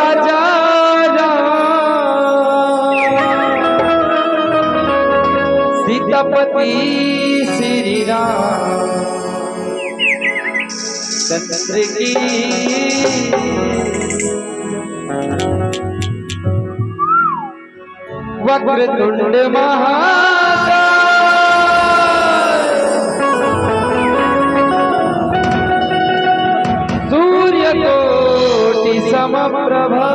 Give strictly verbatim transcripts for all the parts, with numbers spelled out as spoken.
राजा राम, सीतापति श्री राम चंद्र की। वक्रतुंड महाकाय, सूर्यकोटि समप्रभा,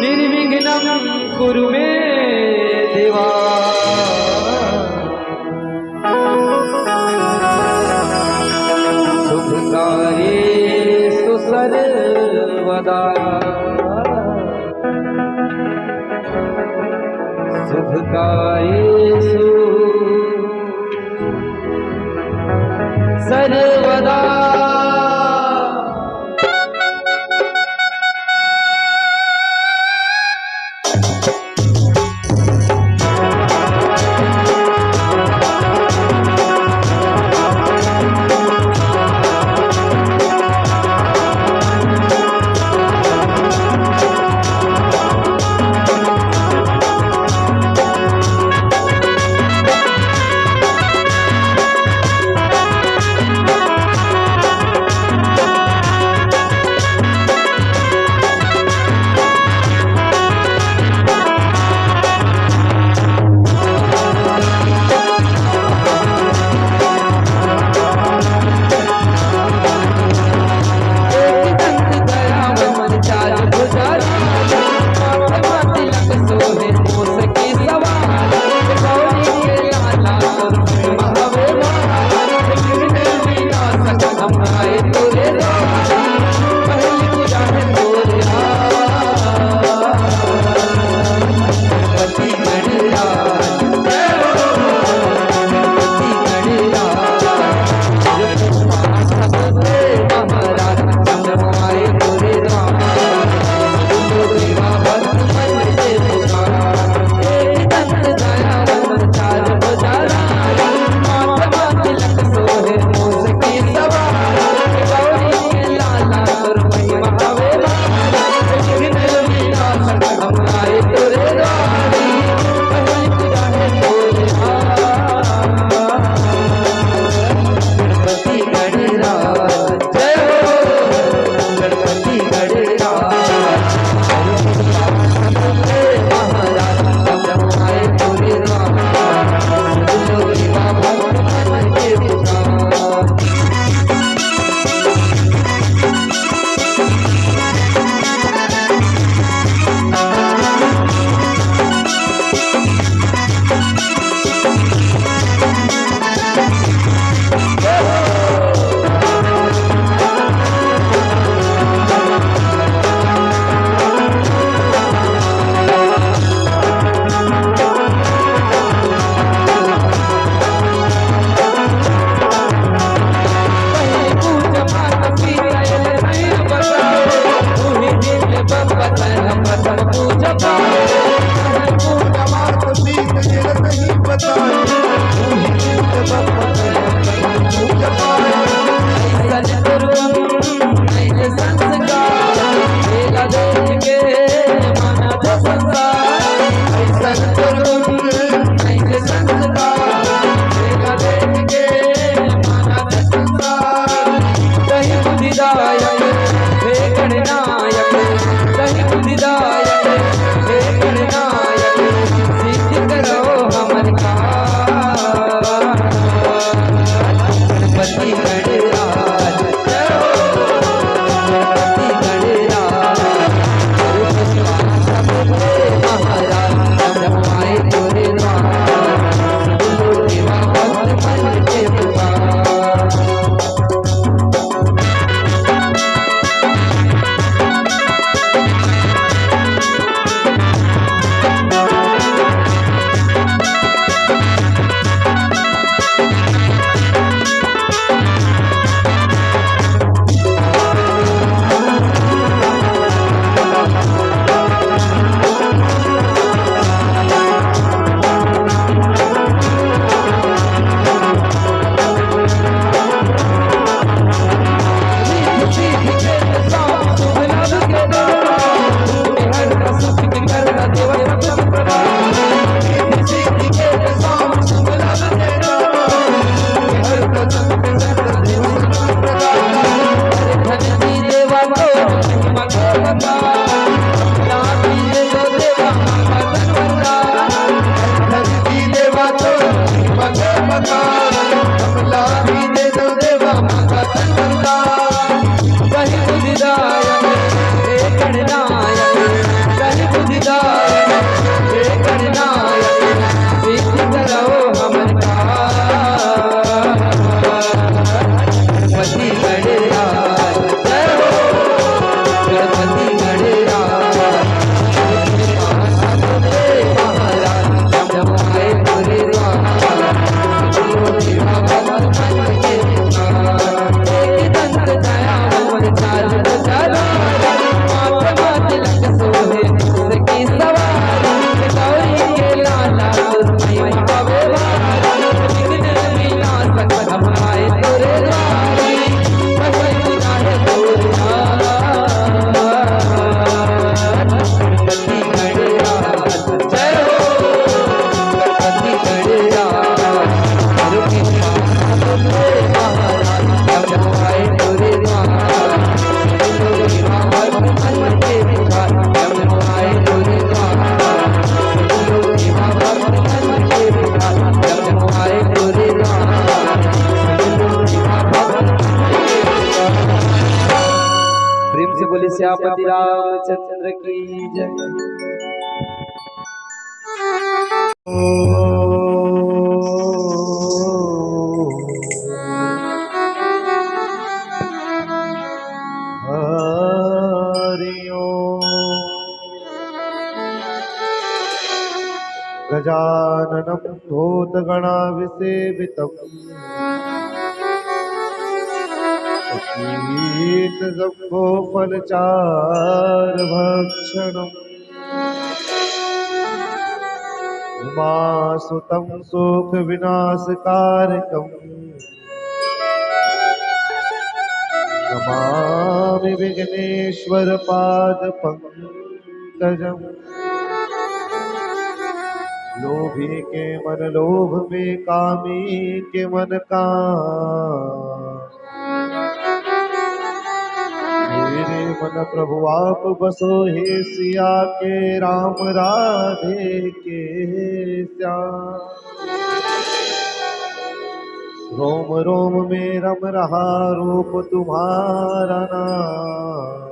निर्विघ्नं कुरु मे देवा। शुभ कार्येषु सर्वदा, शुभ कार्येषु सर्वदा। श्यामति रामचंद्र की जय। हरि ओम। गजाननं भूतगणाभिसेवितम्। असीतजम्बूफलचारुभक्षणम्। उमासुतं शोकविनाशकारकम्। नमामि विघ्नेश्वरपादपङ्कजम्। लोभी के मन लोभ में, कामी के मन काम। मेरे मन प्रभु आप बसो, हे सिया के राम, राधे के श्याम। रोम रोम में रम रहा रूप तुम्हारा नाम।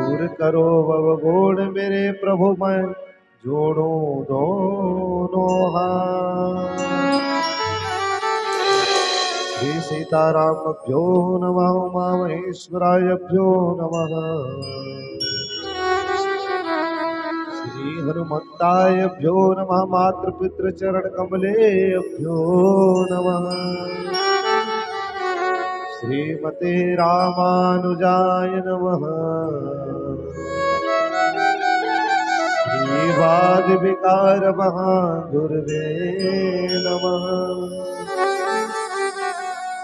दूर करो भव गोड़ मेरे प्रभु, मैं जोड़ूं दोनों हाथ। श्री सीतारामभ्यो नमः, उमा महेश्वरायभ्यो नमः। श्री हनुमंतायभ्यो नमः, मातृपितृचरणकमलेभ्यो नमः। श्रीमते रामानुजाय नमः। श्रीवाद विकार महागुरुवे नमः।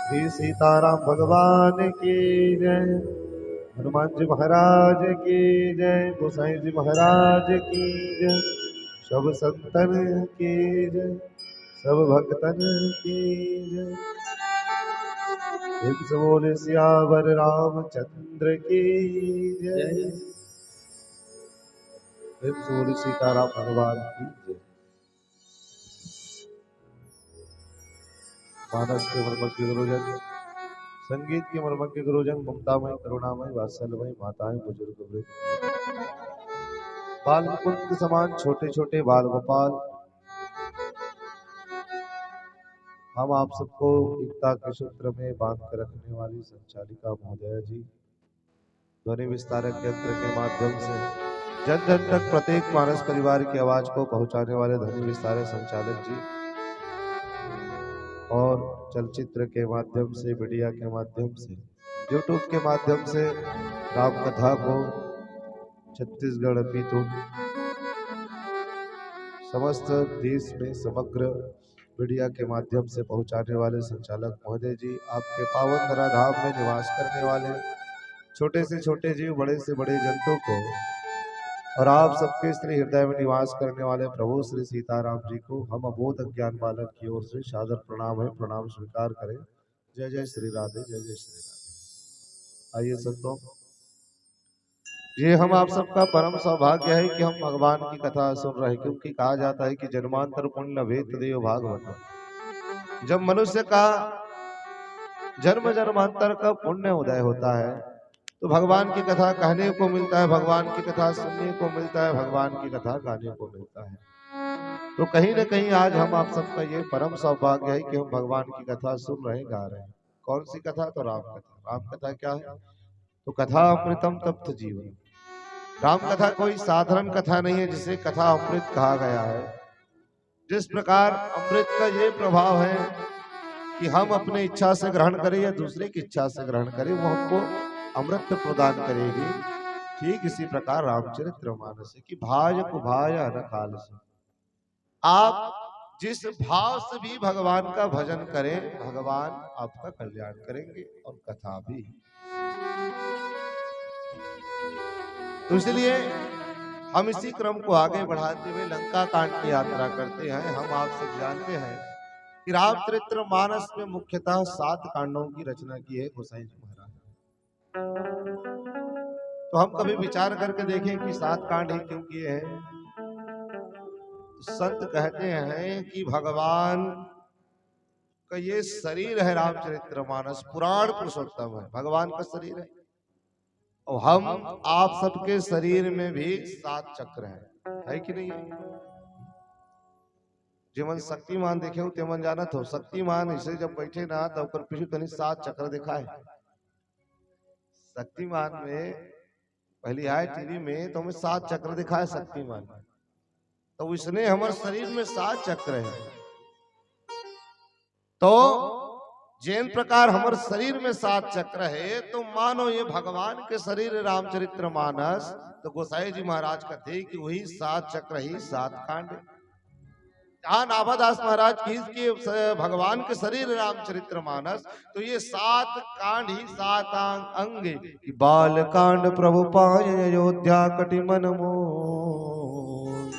श्री सीताराम भगवान की जय। हनुमान जी महाराज की जय। गोसाई जी महाराज की जय। सब संतन की जय। सब भक्तन की जय। प्रेम से बोले सियावर रामचंद्र की जय। प्रेम से बोले सीताराम भगवान की जय। मानस के मर्मज्ञ गुरुजन, संगीत के मर्मज्ञ गुरुजन, ममतामय, करुणामय, वात्सल्यमय माताएं, बुजुर्ग वृद्ध, बाल मुकुंद के समान छोटे छोटे बाल गोपाल, हम आप सबको एकता के सूत्र में बांध कर रखने वाली संचालिका महोदया जी, ध्वनि विस्तारक यंत्र के माध्यम से जन जन तक प्रत्येक मानस परिवार की आवाज को पहुंचाने वाले ध्वनि विस्तारक संचालक जी, और चलचित्र के माध्यम से, मीडिया के माध्यम से, YouTube के माध्यम से राम कथा को छत्तीसगढ़ पीतुम समस्त देश में समग्र मीडिया के माध्यम से पहुंचाने वाले संचालक महोदय जी, आपके पावन धरा धाम में निवास करने वाले छोटे से छोटे जीव, बड़े से बड़े जंतु को और आप सबके श्री हृदय में निवास करने वाले प्रभु श्री सीताराम जी को हम अबोध अज्ञान बालक की ओर से सादर प्रणाम है, प्रणाम स्वीकार करें। जय जय श्री राधे, जय जय श्री राधे। आइए संतों, ये हम आप सबका परम सौभाग्य है कि हम भगवान की कथा सुन रहे हैं, क्योंकि कहा जाता है कि जन्मांतर पुण्य भेद देव भागवत। जब मनुष्य का जन्म जन्मांतर का पुण्य उदय होता है, तो भगवान की कथा कहने को मिलता है, भगवान की कथा सुनने को मिलता है, भगवान की कथा गाने को मिलता है। तो कहीं ना कहीं आज हम आप सबका ये परम सौभाग्य है कि हम भगवान की कथा सुन रहे हैं, गा रहे हैं। कौन सी कथा? तो राम कथा। राम कथा क्या है? तो कथा अमृतम तप्त जीवन। राम कथा कोई साधारण कथा नहीं है जिसे कथा अमृत कहा गया है। जिस प्रकार अमृत का ये प्रभाव है कि हम अपने इच्छा से ग्रहण करें या दूसरे की इच्छा से ग्रहण करें, वो हमको अमृत प्रदान करेगी, ठीक इसी प्रकार रामचरित्र मानस है कि भाय कुभाय अनकाल से। आप जिस भाव से भी भगवान का भजन करें, भगवान आपका कल्याण करेंगे और कथा भी। तो इसलिए हम इसी क्रम को आगे बढ़ाते हुए लंका कांड की यात्रा करते हैं। हम आप सब जानते हैं कि रामचरित्र मानस में मुख्यतः सात कांडों की रचना की है गोसाई जी महाराज। तो हम कभी विचार करके देखें कि सात कांड ही क्यों किए हैं। तो संत कहते हैं कि भगवान का ये शरीर है, रामचरित्र मानस पुराण पुरुषोत्तम है, भगवान का शरीर है। और हम आप सबके शरीर में भी सात चक्र है, है कि नहीं है? जेमन शक्तिमान देखे हो, तेमन जानत हो, शक्तिमान ऐसे जब बैठे ना, तो ओकर पीछू तनी सात चक्र दिखाए। शक्तिमान में पहली आए टीवी में, तो हमें सात चक्र दिखाए शक्तिमान। तो इसने हमर शरीर में सात चक्र है। तो जेन प्रकार हमर शरीर में सात चक्र है, तो मानो ये भगवान के शरीर रामचरित्र मानस, तो गोसाई जी महाराज कहते कि वही सात चक्र ही सात कांड। जहाँ नाभादास महाराज की, कि स-, भगवान के शरीर रामचरित्र मानस, तो ये सात कांड ही सात अंग, अंग कि बाल कांड प्रभु पाए अयोध्या कटि मन मोर।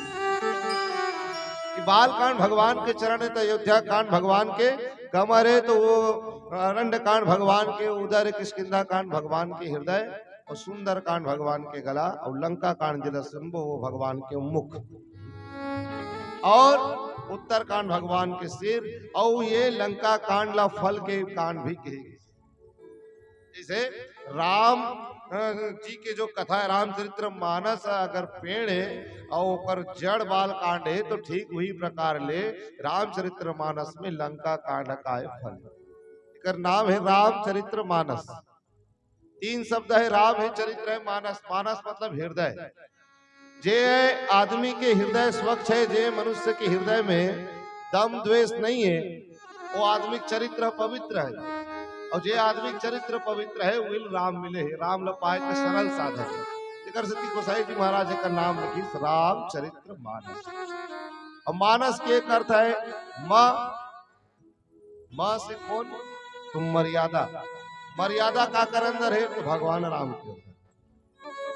कि बाल कांड भगवान के चरण है, तो अयोध्या कांड भगवान के कमर है, तो वो अरंड कांड भगवान के उदर, किष्किंधा कांड भगवान के हृदय, और सुंदर कांड भगवान के गला, और लंका कांड जेला सुनबो, वो भगवान के मुख, और उत्तर कांड भगवान के सिर, और ये लंका कांड ला फल के कांड भी कहे। जैसे राम, अ, जी के जो कथा है, रामचरित्र मानस अगर पेड़ है और ओकर जड़ बाल कांड है, तो ठीक वही प्रकार ले रामचरित्र मानस में लंका कांड का है फल। एकर नाम है रामचरित्र मानस। तीन शब्द है, राम है, चरित्र है, मानस। मानस मतलब हृदय। जे आदमी के हृदय स्वच्छ है, जे मनुष्य के हृदय में दम द्वेष नहीं है, वो आदमी के चरित्र पवित्र है। और जे आदमी के चरित्र पवित्र है, वही राम मिले है। राम ल पाए के सरल साधन है। एकर सेती गोसाई जी महाराज एकर नाम रखिस रामचरित्र मानस। और मानस के एक अर्थ है म, म से कौन? तो मर्यादा। मर्यादा काकर अंदर है? तो भगवान राम के अंदर।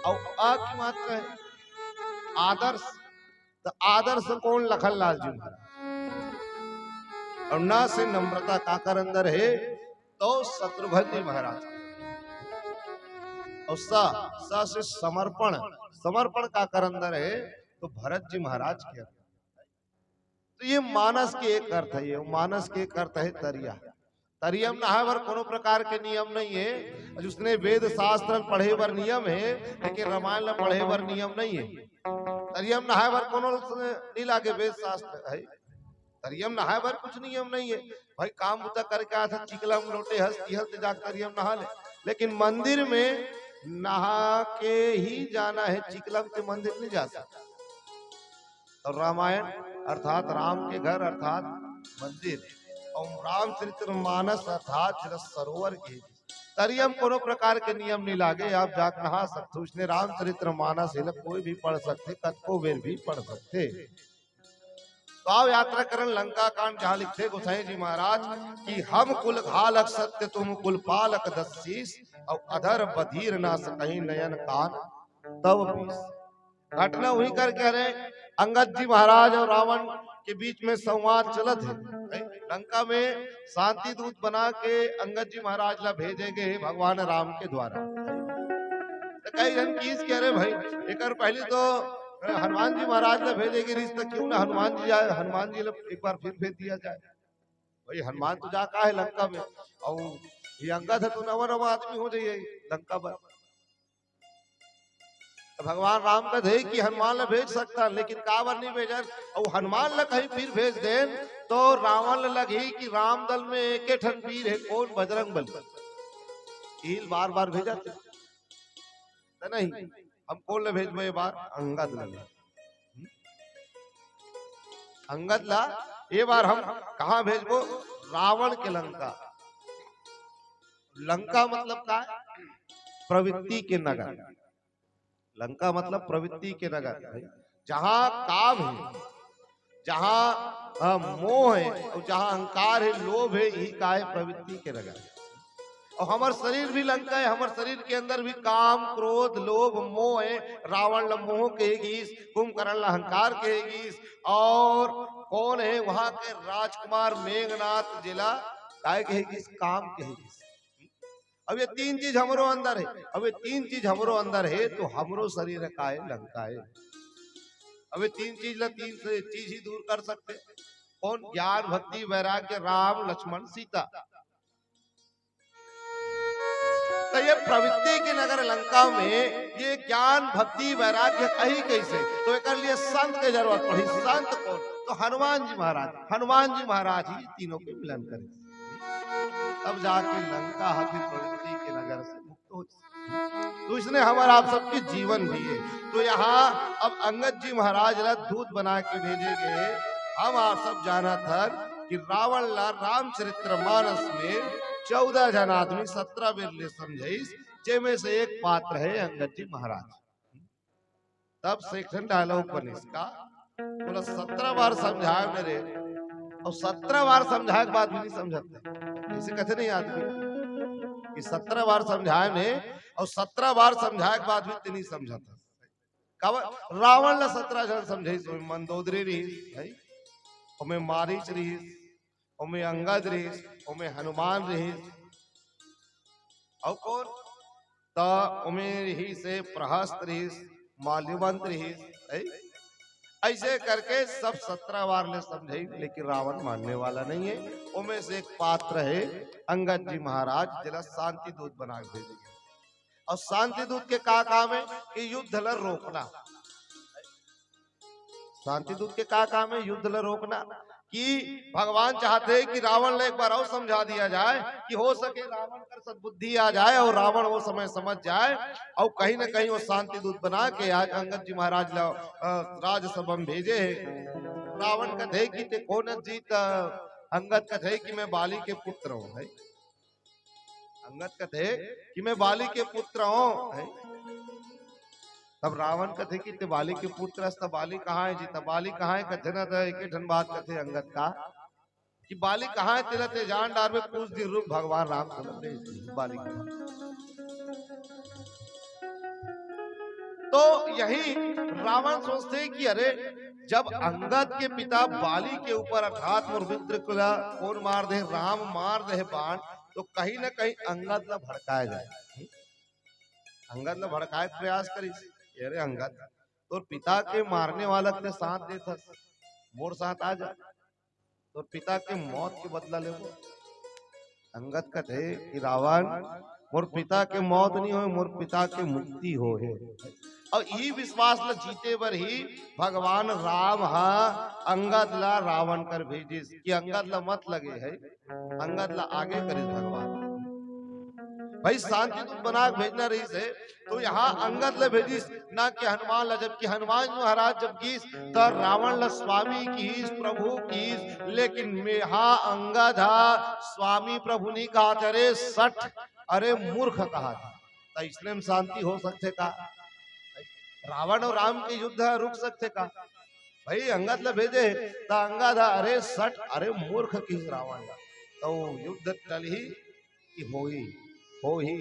और अ की मात्रा है आदर्श। तो आदर्श कौन? लखन लाल जी महाराज। और न से नम्रता काकर अंदर है? तो शत्रुघ्न जी महाराज। और स, स से समर्पण। समर्पण काकर अंदर है? तो भरत जी महाराज के अंदर। तो ये मानस के एक अर्थ है, ये मानस के एक अर्थ है तरिया। तरिया म नहाए बर कोनो प्रकार के नियम नहीं है। जिसने वेद शास्त्र पढ़े बर नियम है, लेकिन रामायण ला पढ़े बर नियम नहीं है। तरिया म नहाए बर कोनो नहीं लागे, वेद शास्त्र है। तरिया म नहाए बर कुछ नियम नहीं है। भाई, काम बुता करके आत हस, चिकला म लोटे हस, तिहल ते जाके तरिया म नहा ले। लेकिन मंदिर में नहा के ही जाना है, चिकला म ते मंदिर नहीं जा सकता। तो रामायण अर्थात राम के घर अर्थात मंदिर, और रामचरित्र मानस अर्थात जेला सरोवर के तरिया म कोनो प्रकार के नियम नहीं लागे। आप जाके नहा सकते हो। इसने रामचरित्र मानस एला कोई भी पढ़ सकते, कतको बेर भी पढ़ सकते। तो आओ यात्रा करन लंका कांड, जहाँ लिखते गोसाई जी महाराज कि हम कुल घालक सत्य तुम कुल पालक दस शीश, और अधर बधिर ना सकहीं नयन कान तव बीस। घटना वही करके, अरे, अंगद जी महाराज और रावण के बीच में संवाद चलत है। लंका में शांति दूत बना के अंगद जी महाराज ला भेजे गए भगवान राम के द्वारा। तो कई जन किहिस कि अरे भाई, एकर पहले तो हनुमान जी महाराज ला भेजे गए रिहिस, तो क्यों ना हनुमान जी जाए, हनुमान जी ला एक बार फिर भेज दिया जाए। भाई, हनुमान तो जा का है लंका में, और ये अंगद है तो नवा नवा आदमी हो जाइए लंका पर। तो भगवान राम कथे कि हनुमान ला भेज सकता, लेकिन काबर नहीं भेजन? और हनुमान ला कहीं फिर भेज देन, तो रावण ला लगही कि राम दल में एके ठन वीर है, कौन? बजरंग बली। इही ल बार बार भेजत हे। त नहीं, हम कोन ला भेजबो ये बार? अंगद ला भेजबो। अंगद ला ये बार हम कहाँ भेजबो? रावण के लंका। लंका मतलब का है? प्रवृत्ति के नगर। लंका मतलब प्रवृत्ति के नगर, जहाँ काम है, जहाँ, अ, मोह है और जहाँ अहंकार है, लोभ है, यही का है? प्रवृत्ति के नगर। और हमर शरीर भी लंका है, हमर शरीर के अंदर भी काम, क्रोध, लोभ, मोह है। रावण ला मोह कहे गीस, कुंभकर्ण ला अहंकार कहे गीस, और कौन है वहाँ के राजकुमार मेघनाथ, जेला काय कहे गीस? काम कहे गीस। अब ये तीन चीज हमरो अंदर है, अब ये तीन चीज हमरो अंदर है, तो हमरो शरीर का है? लंका है। अब ये तीन चीज ला, तीन से चीज ही दूर कर सकते। कौन? ज्ञान, भक्ति, वैराग्य, राम, लक्ष्मण, सीता। त ये प्रवृत्ति के नगर लंका में ये ज्ञान, भक्ति, वैराग्य आही कैसे? तो एकर लिए संत के जरूरत पड़ी। संत कौन? तो हनुमान जी महाराज। हनुमान जी महाराज ही तीनों के मिलन करे, तब जाके लंका ह फिर प्रवृत्ति के नगर से मुक्त हो। तो इसने हमारा आप सबके जीवन भी है। तो यहाँ अब अंगद जी महाराज ला दूत बना के भेजे गए। हम आप सब जानत हन कि रावण ला रामचरित्र मानस में चौदह झन आदमी सत्रह बेर ले समझाइस, जेमे से एक पात्र है अंगद जी महाराज। तब से एक ठन डायलॉग बनिस का, बोला, "सत्रह बार समझाए मेरे, और सत्रह बार समझाए के बाद भी नहीं समझत।" ऐसे कथे नहीं आदमी कि सत्रह बार समझाए ने, और सत्रह बार समझाए के बाद भी ते नहीं समझत। काबर? रावण ला सत्रह झन समझाइस, ओमे मंदोदरी रहिस, है? ओमे मारीच रहिस, ओमे अंगद रहिस, ओमे हनुमान रहिस, अउ कौन? त ओमे रहिस हे प्रहस्त रहिस, माल्यवंत रहिस, है? ऐसे करके सब सत्रह बार ले समझाई, लेकिन रावण मानने वाला नहीं है। ओमे से एक पात्र है अंगद जी महाराज, जेला शांति दूत बना के भेजे गए। और शांति दूत के का काम है? कि युद्ध ला रोकना। शांति दूत के का काम है? युद्ध ला रोकना। कि भगवान चाहते हैं कि रावण ला एक बार और समझा दिया जाए, कि हो सके रावण कर सद्बुद्धि आ जाए और रावण वो समय समझ जाए, और कहीं ना कहीं वो शांति दूत बना के आज अंगद जी महाराज ला, अ, राजसभा में भेजे है। रावण कथे कि ते कोन अस जी? त अंगद कथे कि मैं बाली के पुत्र हूँ, है। अंगद कथे कि मैं बाली के पुत्र हूँ, है। तब रावण कथे कि ते बाली के पुत्र अस, त बाली कहाँ है जी? त बाली कहाँ है कथे ना, त एक ठन बात कथे अंगद का कि बाली कहाँ है, तेला ते जान डारबे, कुछ दिन रुक, भगवान राम तेला भेज दिही बाली के। तो यही रावण सोचथे कि अरे, जब अंगद के पिता बाली के ऊपर अर्थात मोर मित्र ला कोन मार दे, राम मार दे बाण, तो कहीं ना कहीं अंगद ला भड़काए जाए। अंगद ला भड़काए के प्रयास करिस, "अरे अंगद, तोर पिता के मारने वाला के साथ देथस, मोर साथ आ जा।" तोर पिता के मौत के बदला लेबो। अंगद कथे कि रावण, मोर पिता के मौत नहीं होए, मोर पिता के मुक्ति होए। और ई विश्वास ल जीते बर ही भगवान राम हा अंगद ला रावण कर भेजिस कि अंगद ला मत लगे है, अंगद ला आगे करिस भगवान। भाई शांति दूत बना के भेजना रहिस हे, तो यहाँ अंगद ला भेजिस, ना कि हनुमान ला, जबकि हनुमान महाराज जब गिस, त रावण ला स्वामी किहिस, प्रभु किहिस, लेकिन मेहा अंगद हा स्वामी प्रभु नहीं कहा, अरे सठ, अरे मूर्ख कहा। त इसने में शांति हो सकथे का? रावण और राम के युद्ध रुक सकथे का? भाई अंगद ला भेजे, त अंगद हा, अरे सठ, अरे मूर्ख किहिस रावण ला। तो युद्ध टलही कि होही, होही।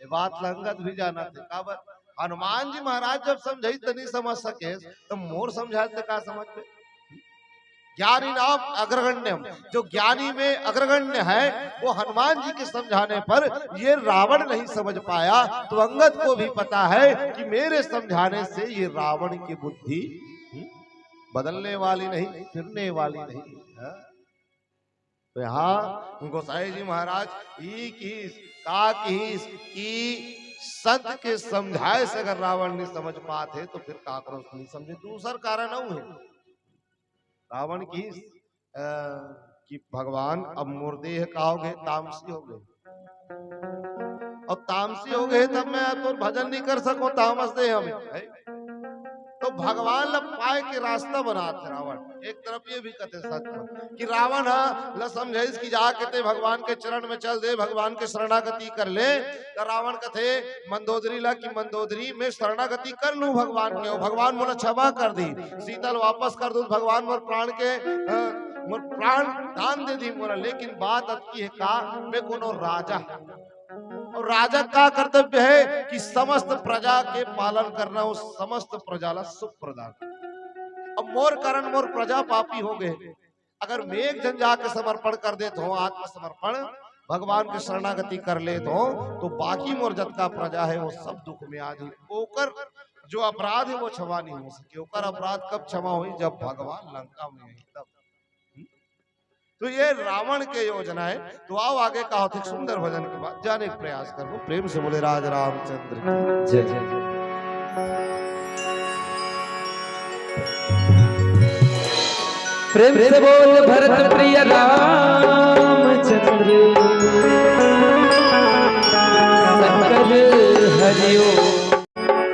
ये बात ला अंगद भी जानथे। काबर? हनुमान जी महाराज जब समझाइस त नहीं समझ सकेस, त मोर समझाए त का समझबे? ज्ञानी नाम अग्रगण्यम, जो ज्ञानी में अग्रगण्य है, वो हनुमान जी के समझाने पर ये रावण नहीं समझ पाया, तो अंगद को भी पता है कि मेरे समझाने से ये रावण की बुद्धि, हम्म, बदलने वाली नहीं, फिरने वाली नहीं। हाँ? तो यहाँ गोसाई जी महाराज ई किहिस, का किहिस कि संत के समझाए से अगर रावण नहीं समझ पात हे, तो फिर काकरो नहीं समझे। दूसर कारण अउ हे। रावण किहिस, अ, कि भगवान, अब मोर देह का होगे, तामसी होगे। अब तामसी होगे, तब मैं तोर भजन नहीं कर सको, तामस देह में, है? तो भगवान ला पाए के रास्ता बनाथे रावण। एक तरफ ये भी कथे सच में कि रावण हा ला समझाइस कि जाके ते भगवान के चरण में चल दे, भगवान के शरणागति कर ले। तो रावण कथे मंदोदरी ला कि मंदोदरी, मैं शरणागति कर लूं भगवान के, भगवान मोला क्षमा कर दी, शीतल वापस कर दू, भगवान मोर प्राण के, अ, मोर प्राण दान दे दी मोला। लेकिन बात अतकी हे का, मैं कोनो राजा और राजा का कर्तव्य है कि समस्त प्रजा के पालन करना, वो समस्त प्रजा ला सुख प्रदान। अब मोर कारण मोर प्रजा पापी होगे। अगर मैं एक झन जाके समर्पण कर देत हों, आत्मसमर्पण, भगवान के शरणागति कर लेत हों, तो बाकी मोर जतका प्रजा हे, वो सब दुख में आ जाही। ओकर जो अपराध हे, वो क्षमा नहीं हो सके। ओकर अपराध कब क्षमा होही? जब भगवान लंका में आही तब। तो ये रावण के योजना है। तो आओ आगे का होथे सुंदर भजन के बाद जाने के प्रयास करबो। प्रेम से बोले राज रामचंद्र की जय। प्रेम से बोल भरत प्रिय रामचंद्र शंकर हरिओ।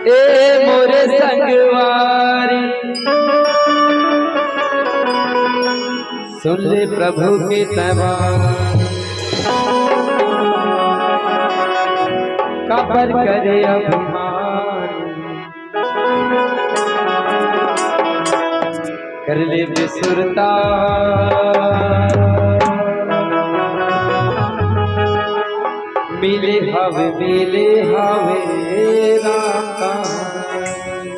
ए मोरे संगवारी, सुन ले प्रभु के तवारी, काबर करे अभिमान, कर ले बिसुरता। मिले हवे, मिले हवे राम कहानी।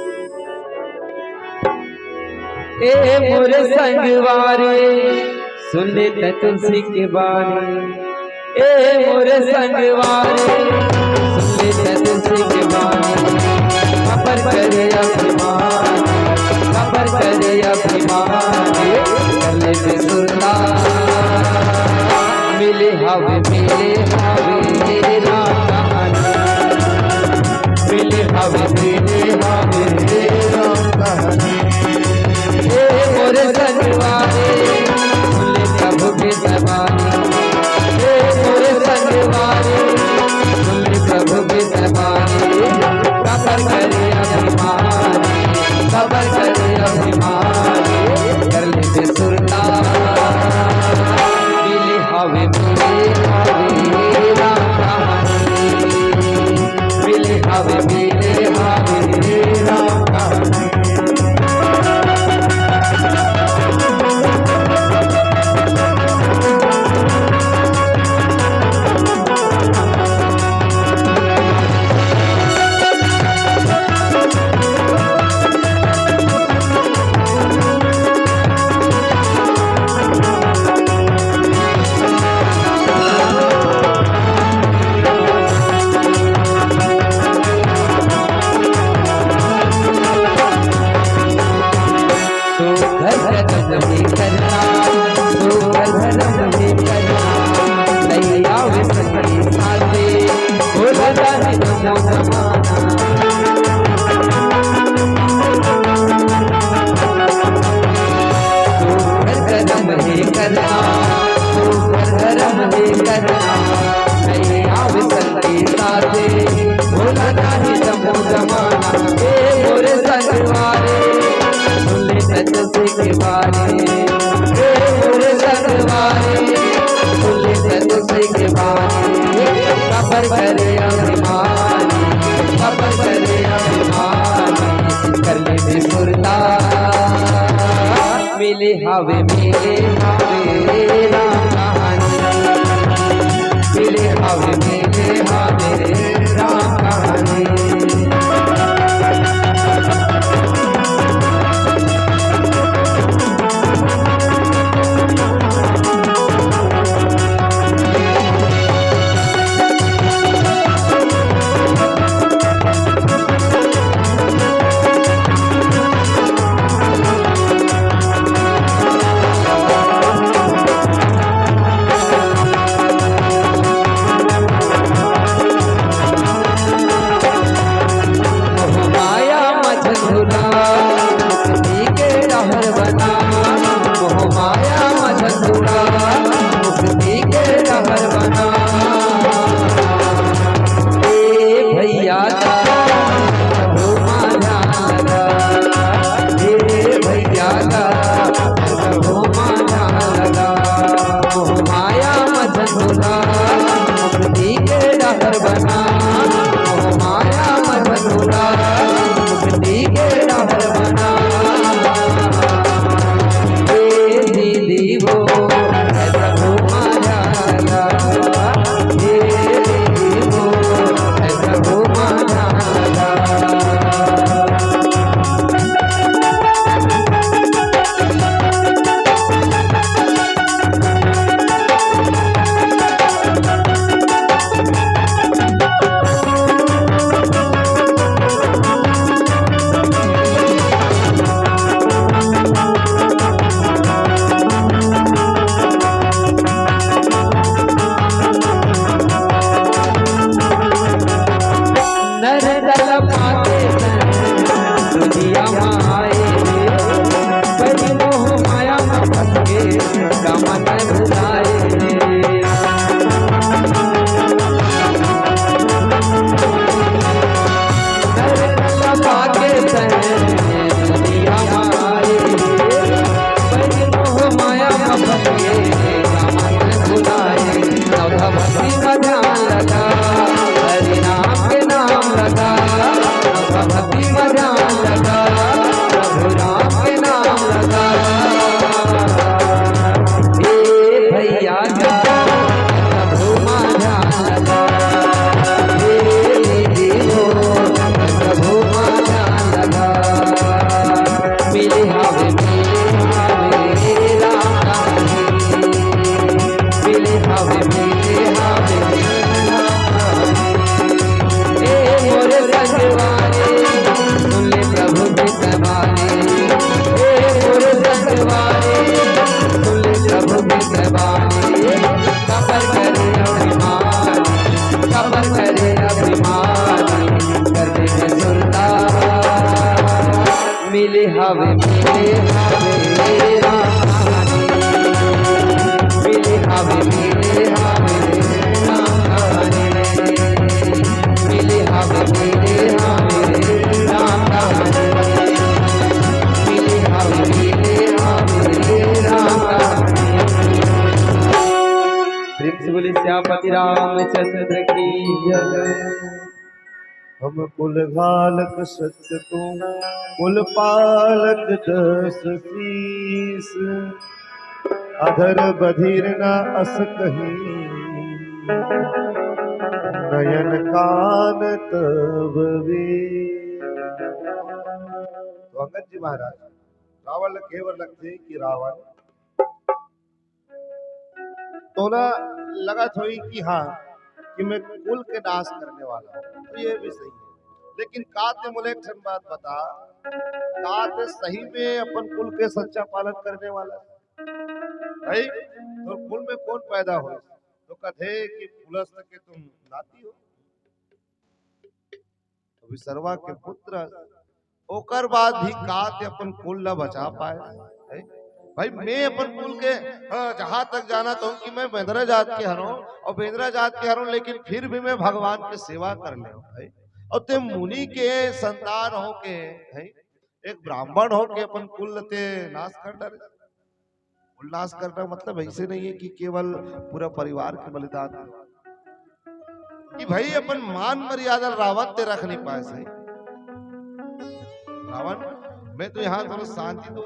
ए मोरे संगवारी, सुन ले तैं तुलसी के बानी। ए मोरे संगवारी, सुन ले तैं तुलसी के बानी। काबर करे अभिमान, काबर करे अभिमान, कर ले बिसुरता। मिले हवे, मिले हवे राम कहानी। मिले हवे, मिले हवे राम कहानी। ए मोरे संगवारी, सुन ले प्रभु के तवारी। ए मोरे संगवारी, सुन ले प्रभु के तवारी। काबर करे अभिमान, काबर करे अभिमान, कर ले बिसुरता। मिले हवे, मिले हवे राम कहानी। मिले हवे, मिले हवे राम कहानी। सुघर कदम हे करना, सुघर धरम हे करना, नइ आवे संगी साथे, भोला दानी नमो नमाना। सुघर कदम हे करना, सुघर धरम हे करना, नइ आवे संगी साथे, भोला दानी नमो नमाना। ए मोरे संगवारी, सुन ले तैं तुलसी के बानी। ए मोरे संगवारी, सुन ले तैं तुलसी के बानी। काबर करे अभिमान, काबर करे अभिमान, कर ले बिसुरता। मिले हवे, मिले हवे राम कहानी। मिले हवे, मिले हवे राम कहानी। जग। हम कुल घालक सत्य को, कुल पालक दस शीस। अधर बधिर न अस कही, नयन कान तब वे। तो अंगद जी महाराज रावण ल केहे बर लगथे कि रावण, तोला लगत होही कि हाँ, कि मैं कुल के नाश करने वाला हूँ, तो ये भी सही है। लेकिन का ते मोला एक ठन बात बता, का ते सही में अपन कुल के सच्चा पालन करने वाला है? भाई, तोर कुल में कौन पैदा होय? तो कथे कि पुलस्त के तुम नाती हो, विसर्वा के पुत्र, ओकर बाद भी का ते अपन कुल ला बचा पाए? है? भाई, मैं अपन कुल के, हाँ, जहाँ तक जानत हँव कि मैं बेंदरा जात के हरँव अउ बेंदरा जात के हरँव, लेकिन फिर भी मैं भगवान के सेवा कर लेहँव, है? अउ ते मुनि के संतान होके, है? एक ब्राह्मण होके अपन कुल ला ते नाश कर डारे। कुल नाश करना मतलब ऐसे नहीं है कि केवल पूरा परिवार के बलिदान दे, कि भाई अपन मान मर्यादा रावण ते रख नहीं पाए सही। रावण, मैं तो यहाँ थोड़ा शांति तो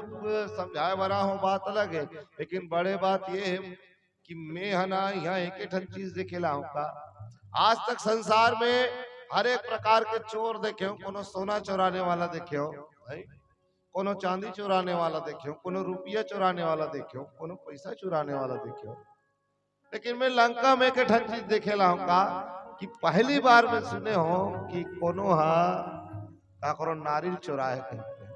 समझाए वाला हँव, बात अलग है, लेकिन बड़े बात ये है कि मैं ह ना यहाँ एक ठन चीज देखे ला हँव का। आज तक संसार में हर एक प्रकार के चोर देखे हँव, कोनो सोना चुराने वाला देखे हँव, भाई, कोनो चांदी चुराने वाला देखे हँव, कोनो रुपया चुराने वाला देखे हँव, कोनो पैसा चुराने वाला देखे हँव। लेकिन मैं लंका में एक ठन चीज देखे ला हँव का, कि पहली बार मैं सुने हँव कि कोनो हा काकरो नारी चुराए कहिके।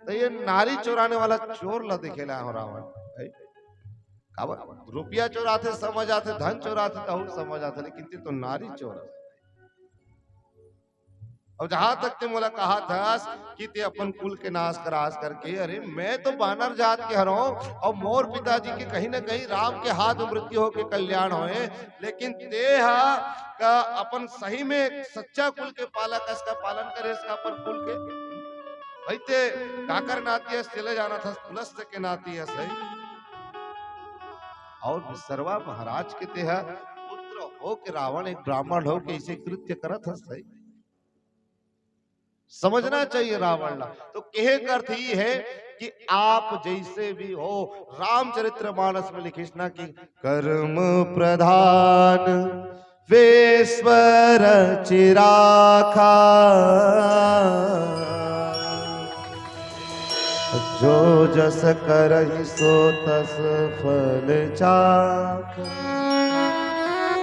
तो ये नारी चुराने वाला चोर ला देखे ला हँव रावण, है? काबर? रुपया चुराथे समझ आथे, धन चुराथे तहू समझ आथे, लेकिन ते तो नारी चोर। अब जहाँ तक ते मोला कहत हस कि ते अपन कुल के नाश करास करके, अरे मैं तो बानर जात के हरँव अउ मोर पिताजी के कहीं ना कहीं राम के हाथ में मृत्यु होके कल्याण होए, लेकिन ते हा का अपन सही में सच्चा कुल के पालक, इसका पालन करे, इसका अपन कुल के। भाई ते काकर नाती हस, चले जाना था पुलस्त के नाती हस, सही। अउ विसर्वा महाराज के ते हा पुत्र होके रावण एक ब्राह्मण होके ऐसे कृत्य करत हस, सही। समझना चाहिए रावण ला। तो कहे का अर्थ ये है कि आप जैसे भी हो, रामचरित्र मानस में लिखिस ना कि कर्म प्रधान वेश्वर चिराखा, जो जस करहि सो तस फल चाखा।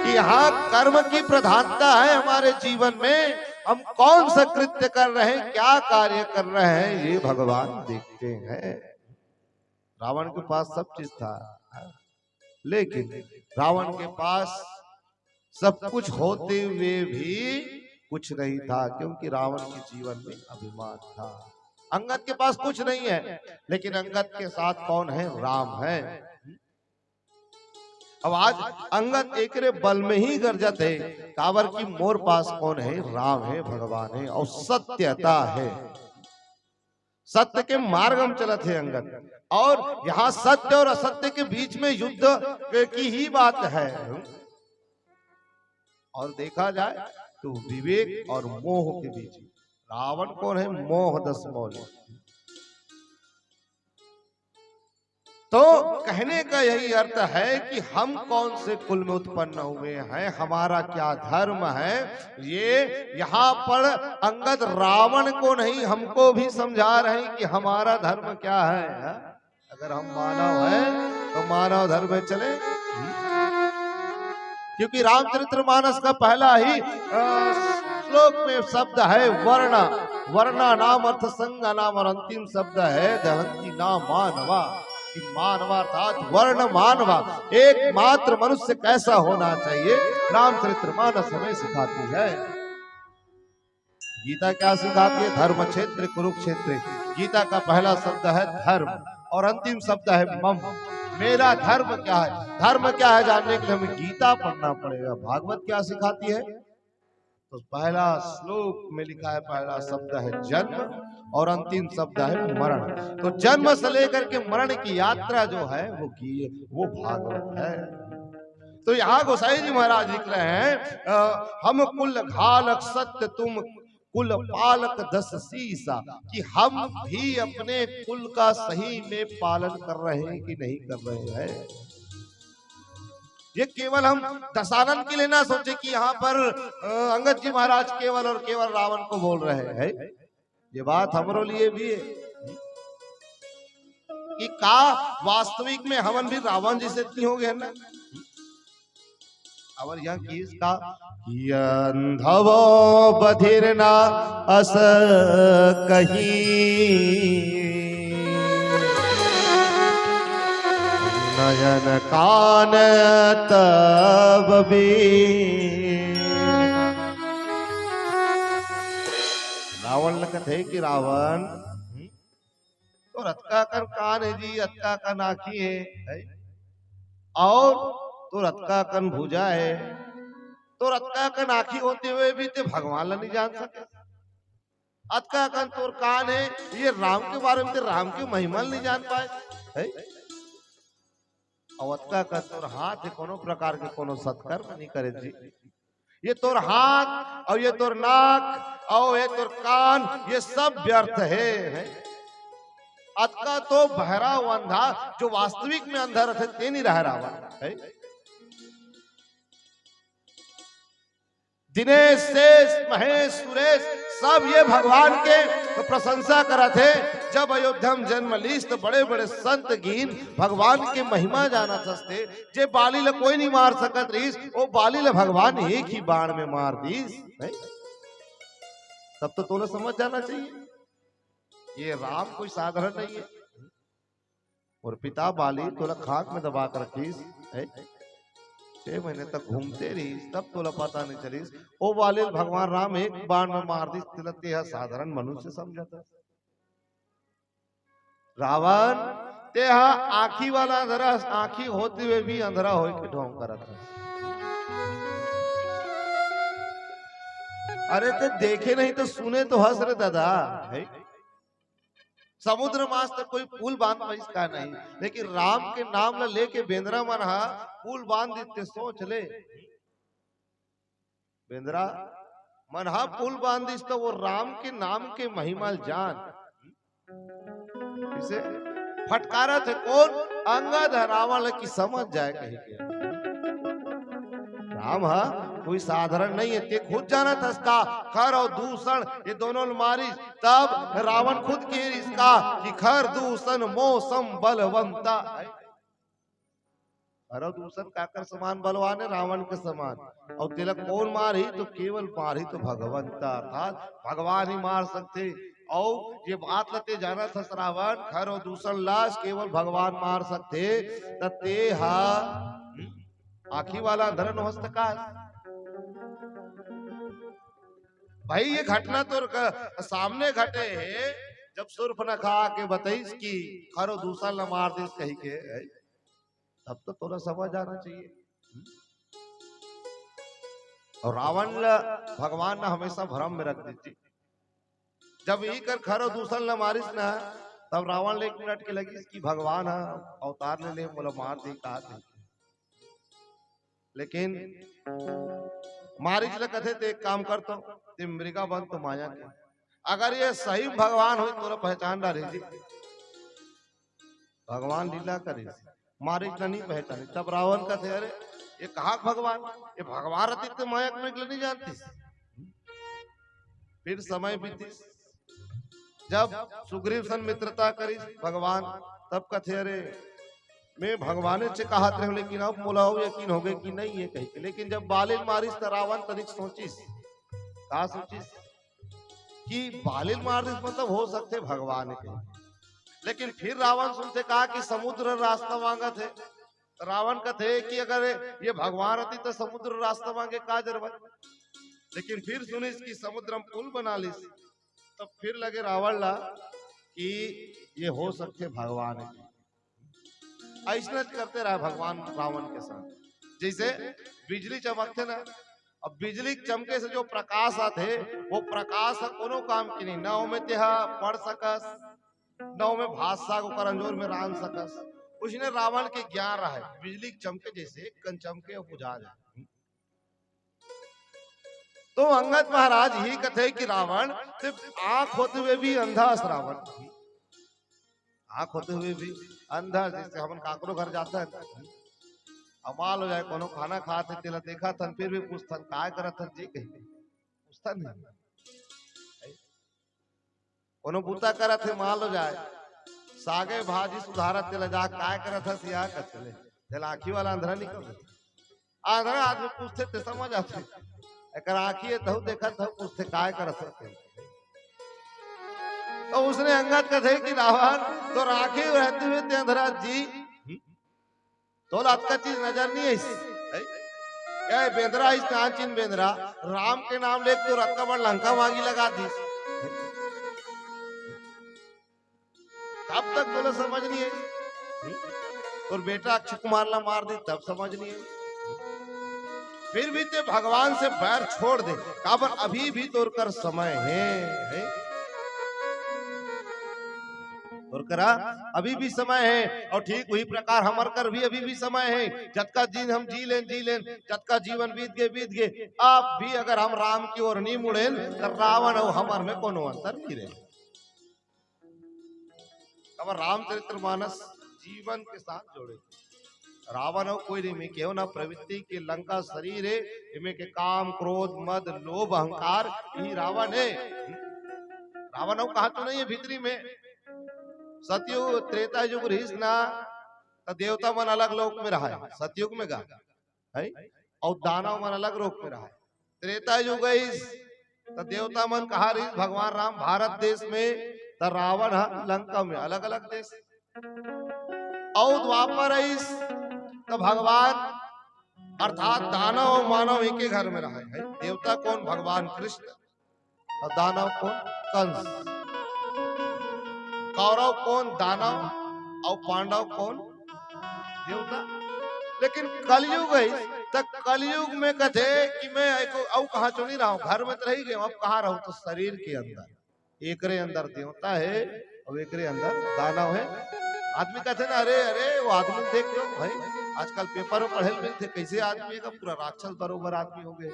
कि हाँ, कर्म की प्रधानता है हमारे जीवन में, हम कौन सा कृत्य कर रहे हैं, क्या कार्य कर रहे हैं, ये भगवान देखते हैं। रावण के पास सब चीज था, लेकिन रावण के पास सब कुछ होते हुए भी कुछ नहीं था, क्योंकि रावण के जीवन में अभिमान था। अंगद के पास कुछ नहीं है, लेकिन अंगद के साथ कौन है? राम है। अब आज अंगद एकरे बल में ही गरजत है, काबर कि मोर पास कौन है? राम है, भगवान है अउ सत्यता है। सत्य के मार्ग में चलत हे अंगद, अउ यहाँ सत्य अउ असत्य के बीच में युद्ध की ही बात है। अउ देखा जाए तो विवेक अउ मोह के बीच, रावण कौन है? मोह दस मौलिक। तो कहने का यही अर्थ है कि हम कौन से कुल में उत्पन्न हुए हैं, हमारा क्या धर्म है, ये यहाँ पर अंगद रावण को नहीं, हमको भी समझा रहे हैं कि हमारा धर्म क्या है। हाँ? अगर हम मानव हैं तो मानव धर्म में चले, क्योंकि रामचरितमानस का पहला ही, अ, श्लोक में शब्द है वर्ण, वर्णा नाम अर्थ संज्ञा नाम, और अंतिम शब्द है दहंती नाम मानवा, कि मानवा अर्थात वर्ण मानवा, एकमात्र मनुष्य कैसा होना चाहिए, रामचरितमानस हमें सिखाती है। गीता क्या सिखाती है? धर्म क्षेत्र कुरुक्षेत्र। गीता का पहला शब्द है धर्म और अंतिम शब्द है मम। मेरा धर्म क्या है, धर्म क्या है जानने के लिए हमें गीता पढ़ना पड़ेगा। भागवत क्या सिखाती है? तो पहला श्लोक में लिखा है, पहला शब्द है जन्म और अंतिम शब्द है मरण। तो जन्म से लेकर के मरण की यात्रा जो है वो की, वो भागवत है। तो यहाँ गोसाई जी महाराज लिख रहे हैं, अ, हम कुल घालक सत्य तुम कुल पालक दस शीसा, कि हम भी अपने कुल का सही में पालन कर रहे हैं कि नहीं कर रहे हैं। ये केवल हम दशानन के लिए ना सोचे कि यहाँ पर, अ, अंगद जी महाराज केवल और केवल रावण को बोल रहे हैं। ये बात हमरो लिए भी है कि का वास्तविक में हमन भी रावण जैसे नहीं हो गए ना। और यहाँ किस का, कि अंधवो बधिर ना अस कही, नयन कान तब भी। रावण ल कथे कि रावण, तोर अतका कन कान हे जी, अतका कन आँखी हे, है? और तोर अतका कन भुजा हे, तोर अतका कन आँखी होते हुए भी ते भगवान ला नहीं जान सके। अतका कन तोर कान हे, ये राम के बारे में ते राम के महिमा ला नहीं जान पाए, है? और अतका कन तोर हाथ हे, कोनो प्रकार के कोनो सत्कर्म नहीं करे जी। ये तोर हाथ और ये तोर नाक और ये तोर कान, ये सब व्यर्थ हे, है? अतका तो बहरा अंधा, जो वास्तविक में अंधा रथे, ते नहीं रह रहा है। दिनेश, शेष, महेश, सुरेश, सब ये भगवान के प्रशंसा करत हे। जब अयोध्या में जन्म लीस, तो बड़े बड़े संत गीन भगवान के महिमा जानत हस ते। जे बाली ला कोई नहीं मार सकत रहीस, वो बाली ला भगवान एक ही बाण में मार दीस, है? तब तो तोला समझ जाना चाहिए, ये राम कोई साधारण नहीं है। और पिता बाली तोला खाक में दबा के रखीस, है? छह महीने तक घूमते रहीस, तब तोला पता नहीं चलीस। ओ बाली ल भगवान राम एक बाण में मार दीस, तेला तेहा साधारण मनुष्य समझत हस। रावण, तेहा आँखी वाला अंधरा, आँखी होते हुए भी अंधरा होय के ढोंग करत हस। अरे, ते देखे नहीं तो सुने तो हस रे दादा, है? समुद्र मास तक कोई पुल बांध पाइस का नहीं, लेकिन राम के नाम ला लेके बेंदरा मन हा पुल बांध दिस ते, सोच ले। बेंदरा मन हा पुल बांध दिस तो वो राम के नाम के महिमा ल जान। इसे फटकारत हे कोन? अंगद ह रावण ल कि समझ जाए कही के। राम ह कोई साधारण नहीं है, ते खुद जानत हस का, खर और दूषण ये दोनों ल मारिस, तब रावण खुद कहिस का कि खर दूषण मो सम बलवंता। खर और दूषण काकर समान बलवान हे? रावण के समान। और तेला कोन मारही? तो केवल मारही तो भगवंता, अर्थात भगवान ही मार सकथे। और ये बात ल ते जानत हस रावण, खर और दूषण ला केवल भगवान मार सकथे, त ते हा, हम्म, आँखी वाला अंधरा नोहस त का? भाई, ये घटना तोर क-, सामने घटे हे, जब शूर्पणखा आके बताइस कि खर और दूषण ला मार दिस कही के, है? तब तो तोला समझ आना चाहिए। और रावण ल भगवान ने हमेशा भ्रम में रख दीस। जब इही कर खर और दूषण ल मारिस ना, तब रावण ल एक मिनट के लगिस कि भगवान ह अवतार ले ले, मोला मार दे, कहा थे। लेकिन मारिच ल कथे, ते एक काम कर तो, ते मृगा बन तो माया के। अगर ये सही भगवान होई, तोला पहचान डारे जी। भगवान लीला करे, मारिच ल नहीं पहचाने। तब रावण कथे, "अरे, ये कहाँ भगवान? ये भगवान रहती तो माया के मृग ल नहीं जानतीस।" फिर समय बीतीस, जब सुग्रीव सन मित्रता करिस भगवान, तब कथे, "अरे, मैं भगवान से कहत रहे हूँ, लेकिन अब मोला यकीन हो गए कि नहीं है," कही के। लेकिन जब बाली ल मारिस, त रावण तनिक सोचिस। का सोचिस? कि बाली ल मार दिस, मतलब हो सकथे भगवान के। लेकिन फिर रावण सुनथे, कहा कि समुद्र रास्ता मांगत हे। रावण कथे कि अगर ये भगवान रहती तो समुद्र रास्ता मांगे का जरूरत? लेकिन फिर सुनिस कि समुद्र में पुल बना लिस, तब फिर लगे रावण ला कि ये हो सकथे भगवान हे। अइसने करते रहा भगवान रावण के साथ। जैसे बिजली चमकथे ना, अब बिजली चमके से जो प्रकाश आथे, वो प्रकाश ह कोनो काम के नहीं, ना ओमे तेहा पढ़ सकस, ना ओमे भात साग ओकर अंजोर में रांध सकस। उसने रावण के ज्ञान रहे, बिजली चमके जैसे कन चमके अउ बुझा जाए। तो अंगद महाराज ही कथे कि रावण सिर्फ आंख होते हुए भी अंधा अस रावण, आंख होते हुए भी अंधा। जैसे हमन काकरो घर जाथन, अउ मान लो जाए कोनो खाना खात हे, तेला देखत हन, फिर भी पूछथन, "काय करत हस जी?" कही पूछथन नहीं। कोनो बूता करत हे, मान लो जाए, सागे भाजी सुधारत, तेला जा, "काय करत हस या?" कथे ले, तेला आँखी वाला अंधरा नहीं कथे। अंधरा आदमी पूछथे ते समझ आथे, एकर आँखी हे तहु देखत हव, पूछथे, "काय करत हस?" तो उसने अंगद कथे कि रावण, तोर आँखी रहते हुए ते अंधरा जी, तोला अतका चीज नजर नहीं आइस? हैं? क्या ये बेंदरा आइस, नानचिन बेंदरा, राम के नाम लेके तोर अतका बड़ लंका म आगी लगा दिस। तब तक तोला समझ नहीं आइस। हैं? तोर बेटा अक्षय कुमार ला मार दिस, तब समझ नहीं आइस। फिर भी ते भगवान से बैर छोड़ दे, काबर अभी भी तोर कर समय हे, हैं? तोर करा अभी भी समय हे, अउ ठीक वही प्रकार हमर कर भी अभी भी समय हे। जतका दिन हम जी लेन, जी लेन, जतका जीवन बीत गे, बीत गे, अब भी अगर हम राम की ओर नहीं मुड़ेन, त रावण अउ हमर में कोनो अंतर नहीं रहे। अब रामचरित्र मानस जीवन के साथ जोड़े। रावण अउ कोई नहीं, एमे केहू ना, प्रवृत्ति के लंका शरीर हे, एमे के काम, क्रोध, मद, लोभ, अहंकार, यही रावण हे। रावण अउ कहाँ तो नहीं हे भीतरी में। सतयुग, त्रेता युग रहिस ना, त देवता मन अलग लोक में रहा हे, सतयुग में गा, हैं? अउ दानव मन अलग लोक में रहा हे। त्रेता युग आइस, त देवता मन कहाँ रहिस? भगवान राम भारत देश में, त रावण ह लंका में, अलग-अलग देश। अउ द्वापर आइस, त भगवान अर्थात दानव अउ मानव एके घर में रहे हे। देवता कौन? भगवान कृष्ण। अउ दानव कौन? कंस। कौरव कौन? दानव। अउ पांडव कौन? देवता। लेकिन कलयुग हे, त कलयुग में कथे कि मैं एको अउ कहाँ चो नहीं रहा हूँ, घर में तो रही गए हूँ, अब कहाँ रहूँ? तो शरीर के अंदर, एकरे अंदर देवता हे अउ एकरे अंदर दानव हे। आदमी कथे ना, "अरे, अरे, वो आदमी देख लो भाई, आजकल पेपर में पढ़े ल मिलथे, कैसे आदमी हे गा, पूरा राक्षस बरोबर आदमी हो गए।"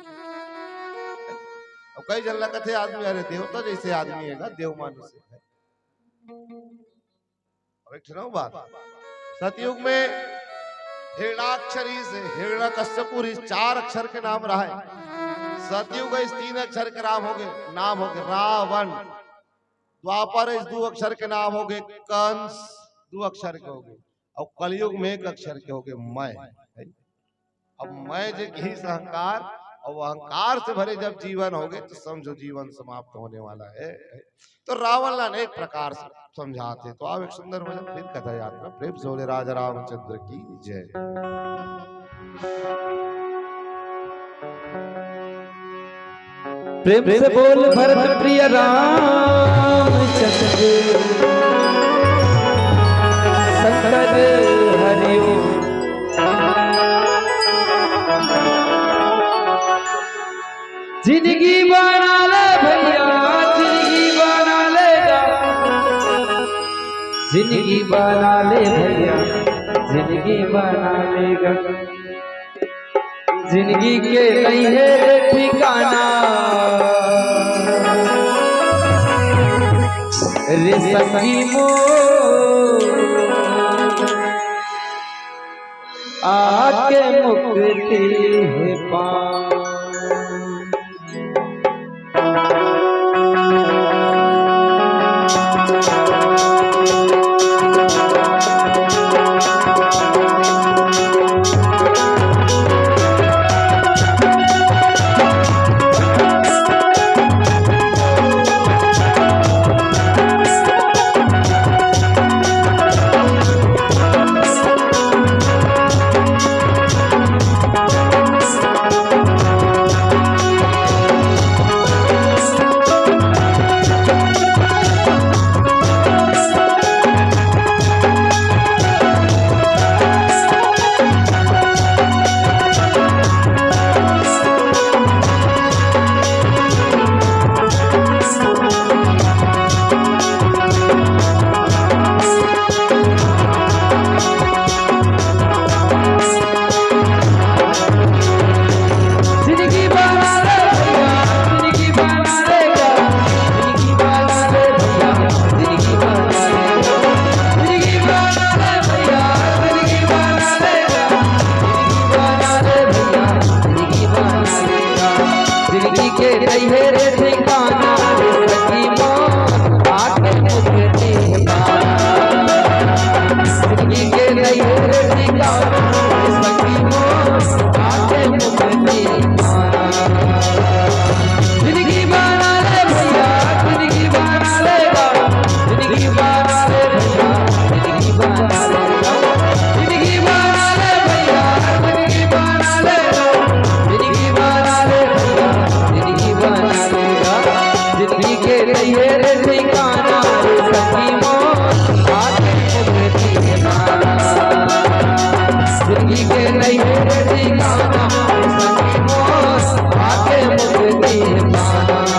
अउ कई झन ला कथे आदमी, "अरे, देवता जैसे आदमी हे गा, देव मानुष हे।" अब एक ठन अउ बात, सतयुग में हिरणाक्षरी से हिरण्यकश्यपु री चार अक्षर के नाम रहा हे। सतयुग इस तीन अक्षर के नाम हो गए, नाम हो गए रावण। द्वापर इस दो अक्षर के नाम हो गए कंस, दो अक्षर के हो गए। अउ कलयुग में एक अक्षर के हो गए मैं। अब मैं जे घीस अहंकार, अउ अहंकार से भरे जब जीवन हो गए, तो समझो जीवन समाप्त होने वाला हे। तो रावण ला अनेक प्रकार से समझाथे। तो आओ एक सुंदर भजन, फिर कथा यात्रा। प्रेम से बोले राजा रामचंद्र की जय। प्रेम से बोल भरत प्रिय रामचंद्र शंकर हरिओम। जिंदगी बना ले भैया, जिंदगी बना ले गा, जिंदगी बना ले भैया, जिंदगी बना ले गा। जिंदगी के नहीं हे रे ठिकाना, रे संगी मोर, आके मुक्ति हे पा। नइहर ठिकाना रे सखी मोर, आके मुक्ति पाना। जिंदगी के नइहर ठिकाना रे सखी मोर, आके मुक्ति पाना। जिंदगी बना ले भैया, जिंदगी बना ले, जिंदगी बना ले भैया, जिंदगी बना ले, जिंदगी बना ले भैया, जिंदगी बना ले, जिंदगी बना ले भैया, जिंदगी बना ले। जिंदगी के नइहर ठिकाना रे सखी मोर, आके मुक्ति पाना। जिंदगी के नइहर ठिकाना रे सखी मोर, आके मुक्ति पाना।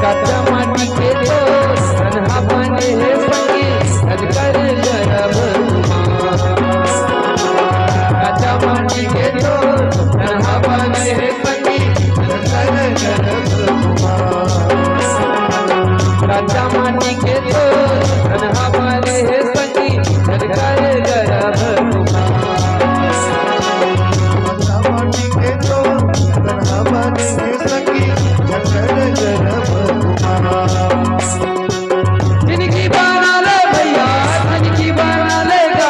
कच्चा माटी के तो तनहा बने हे संगी, कनकर गरब कुमार। कच्चा माटी के तो तनहा बने हे संगी, कनकर गरब कुमार। कच्चा माटी के तो तनहा बने हे संगी, कनकर गरब कुमार। कच्चा माटी के तो तनहा बने हे संगी, कनकर गरब कुमार। जिंदगी बना ले भैया, जिंदगी बना लेगा,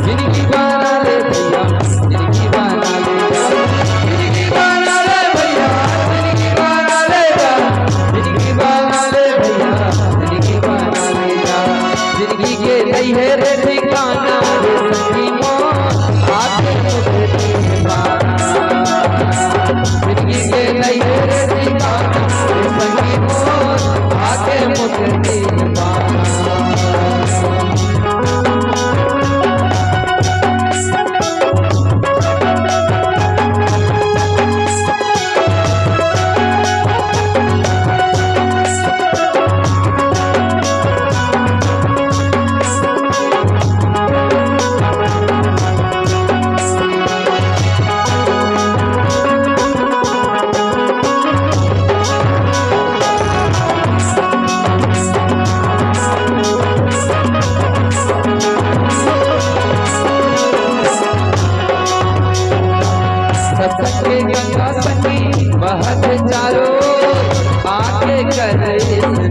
जिंदगी बना ले भैया, जिंदगी बना लेगा, जिंदगी बना ले भैया, जिंदगी बना लेगा, जिंदगी बना ले भैया, जिंदगी बना लेगा। जिंदगी के नइहर ठिकाना रे सखी मोर, आके मुक्ति पाना। जिंदगी के नइहर ठिकाना रे सखी मोर, आके मुक्ति पाना। सत्संग के गंगा सखी बहत चारों ओर, आके करे स्नान।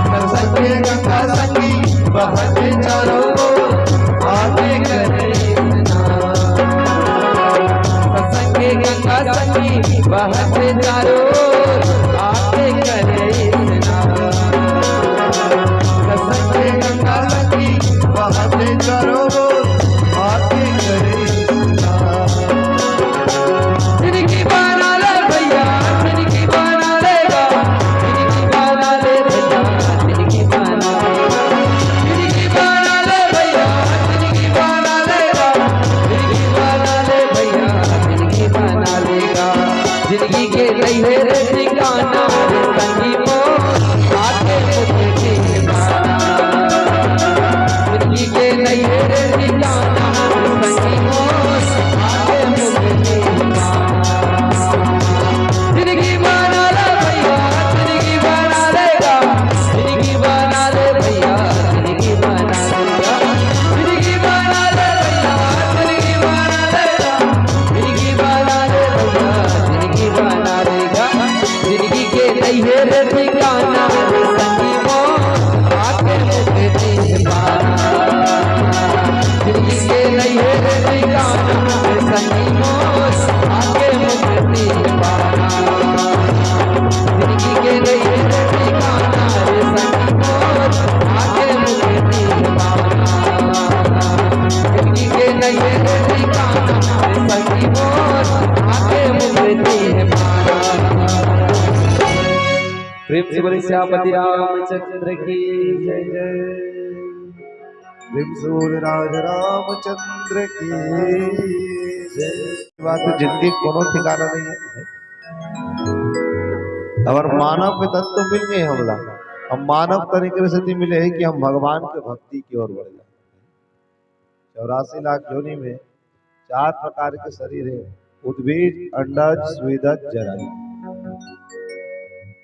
सत्संग के गंगा सखी बहत चारों ओर, आके करे स्नान। सत्संग के गंगा सखी बहत चारों ओर, आके करे स्नान। सत्संग के गंगा सखी बहत चारों ओर, आके करे स्नान। जिंदगी बना ले भैया, जिंदगी बना लेगा, जिंदगी बना ले भैया, जिंदगी बना लेगा, जिंदगी बना ले भैया, जिंदगी बना लेगा, जिंदगी बना ले भैया, जिंदगी बना लेगा। जिंदगी के नइहर ठिकाना रे संगी मोर, आके मुक्ति पाना। जिंदगी के नइहर ठिकाना रे संगी मोर, आके मुक्ति पाना। जिंदगी बना ले भैया, जिंदगी बना लेगा, जिंदगी बना ले भैया, जिंदगी बना लेगा, जिंदगी बना ले भैया, जिंदगी बना लेगा, जिंदगी बना ले भैया, जिंदगी बना लेगा। जिंदगी के नइहर ठिकाना रे संगी मोर, आके मुक्ति पाना। जिंदगी के नइहर ठिकाना रे संगी मोर, आके मुक्ति पाना। जिंदगी के नइहर ठिकाना रे संगी मोर, आके मुक्ति पाना। जिंदगी के नइहर ठिकाना रे संगी मोर, आके मुक्ति पाना। प्रेम से बोले सियापति रामचंद्र की जय जय। प्रेम से बोले राज रामचंद्र की जय। बात है, जिंदगी कोनो ठिकाना नहीं है। अगर मानव के तन तो मिल गए हमला, हम मानव तन एकरे सेती मिले हैं कि हम भगवान के भक्ति की ओर बढ़ जाए। चौरासी लाख योनि में चार प्रकार के शरीर है: उद्भिज, अंडज, स्वेदज, जरायु।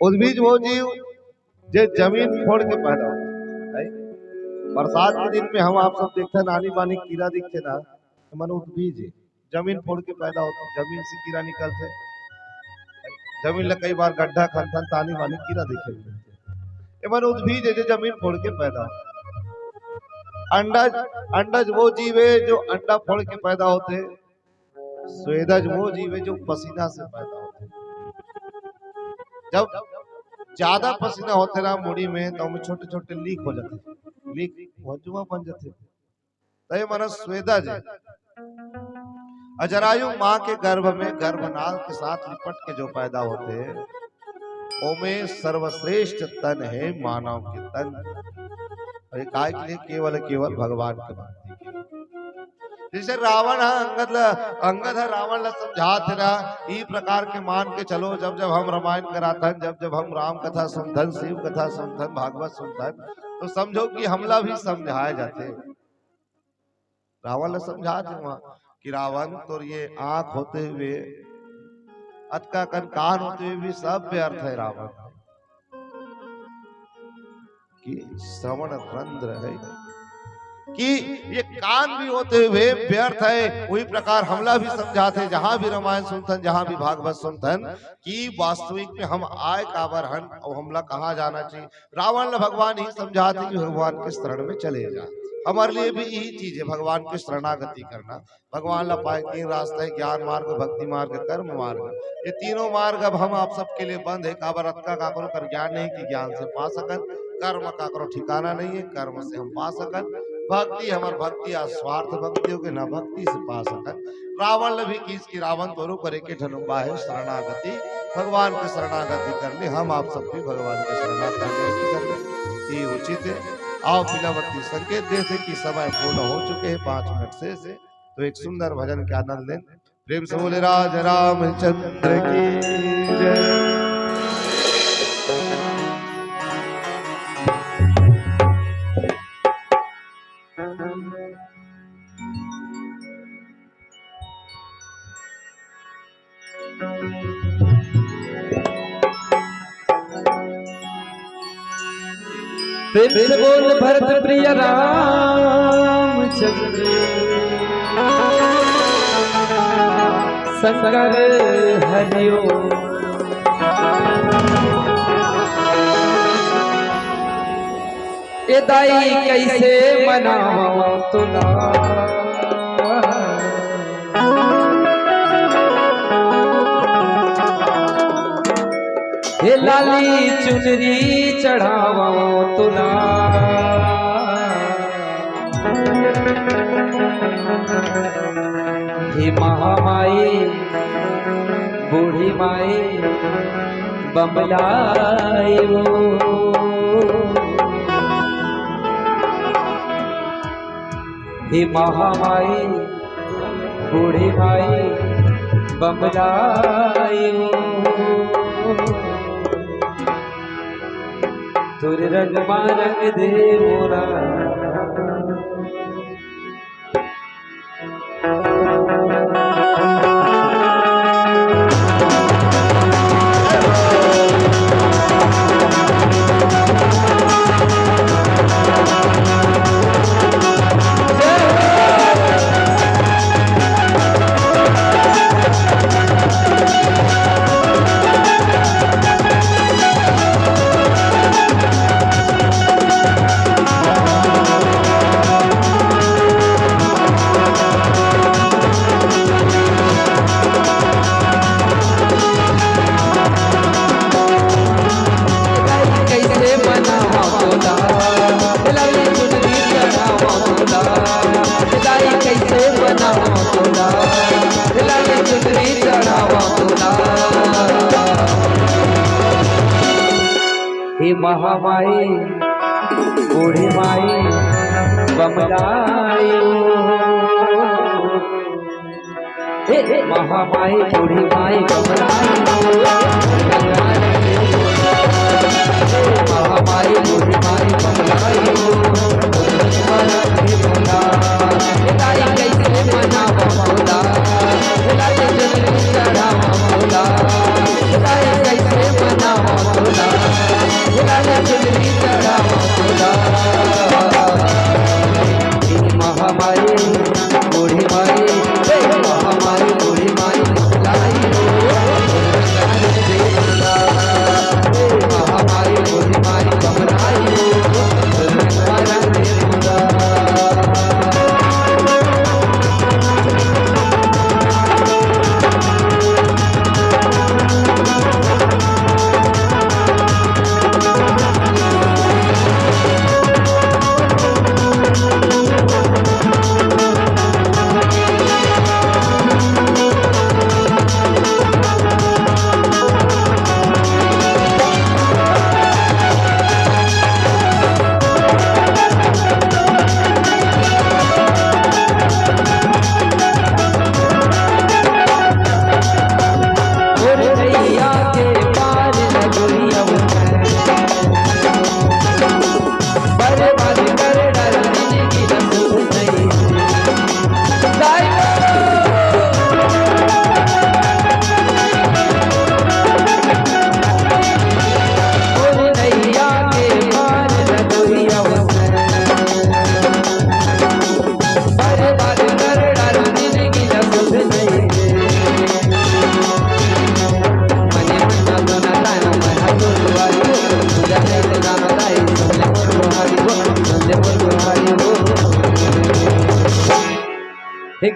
उद्भिज वो जीव जे जमीन फोड़ के पैदा होथे, है? बरसात के दिन में हम आप सब देखथन, आनी बानी कीरा दिखथे ना, एमन उद्भिज हे, जमीन फोड़ के पैदा होथे, जमीन से कीरा निकलथे, जमीन ला कई बार गड्ढा खनथन, त आनी बानी कीरा देखे ल मिलथे। एमन उद्भिज हे, जे जमीन फोड़ के पैदा होथे। अंडज, अंडज वो जीव हे जो अंडा फोड़ के पैदा होथे। स्वेदज वो जीव हे जो पसीना से पैदा होथे। जब ज्यादा पसीना होथे ना मुड़ी में, त ओमे छोटे-छोटे लीक हो जाथे। लीक, भुंजुआ बन जाथे। त ये माने स्वेदज हे। अ जरायु माँ के गर्भ में गर्भनाल के साथ लिपट के जो पैदा होथे, ओमे सर्वश्रेष्ठ तन हे मानव के तन। अउ ये काय के लिए? केवल, केवल भगवान के भक्ति के लिए। जैसे रावण ह अंगद ल, अंगद ह रावण ल समझात हे ना, ई प्रकार के मान के चलो, जब जब हम रामायण कराथन, जब जब हम राम कथा सुनथन, शिव कथा सुनथन, भागवत सुनथन, तो समझो कि हमला भी समझाए जाथे। रावण ल समझात हे वहां कि रावण, तोर ये आंख होते हुए, अतका कन कान होते हुए भी सब व्यर्थ हे रावण। कि श्रवण रंध्र हे, कि ये कान भी होते हुए व्यर्थ हे, वही प्रकार हमला भी समझात हे, जहां भी रामायण सुनथन, जहां भी भागवत सुनथन, कि वास्तविक में हम आए काबर हन अउ हमला कहां जाना चाहिए। रावण ल भगवान ही समझात हे कि भगवान के शरण में चले जा। हमारे लिए भी यही चीज हे, भगवान की शरणागति करना। भगवान ला पाए तीन रास्ता हे, ज्ञान मार्ग, भक्ति मार्ग, कर्म मार्ग। ये तीनों मार्ग अब हम आप सबके लिए बंद हे। काबर? अतका काकरो कर ज्ञान नहीं कि ज्ञान से पा सकन। कर्म काकरो ठिकाना नहीं हे, कर्म से हम पा सकन। भक्ति, हमर भक्ति आज स्वार्थ भक्ति होगे, ना भक्ति से पा सकन। रावण ल भी किहिस कि रावण, तोरो करे के ठन उपाय हे शरणागति, भगवान के शरणागति कर ले। हम आप सब भी भगवान के शरणागति कर ले, ये उचित हे। आओ, बिलावती संकेत देथे कि समय पूर्ण हो चुके हे, पांच मिनट शेष हे। तो एक सुंदर भजन के आनंद लें। प्रेम से बोले राजा रामचंद्र की जय। प्रेम से बोल भरत प्रिय रामचंद्र शंकर हरिओ। ए दाई कैसे मनावा तोला, हे लाली चुनरी चढ़ावा तोला। हे महामाई, बूढ़ी माई, बमलाई वो। हे महामाई, बूढ़ी माई, बमलाई वो। तोर रंग मा रंग दे मोरा। कैसे मनावा तोला, लाली चुनरी चढ़ावा तोला, दाई कैसे मनावा तोला, लाली चुनरी चढ़ावा तोला। हे महामाई, बूढ़ी माई, बमलाई। हे, हे, महामाई, बूढ़ी माई, बमलाई।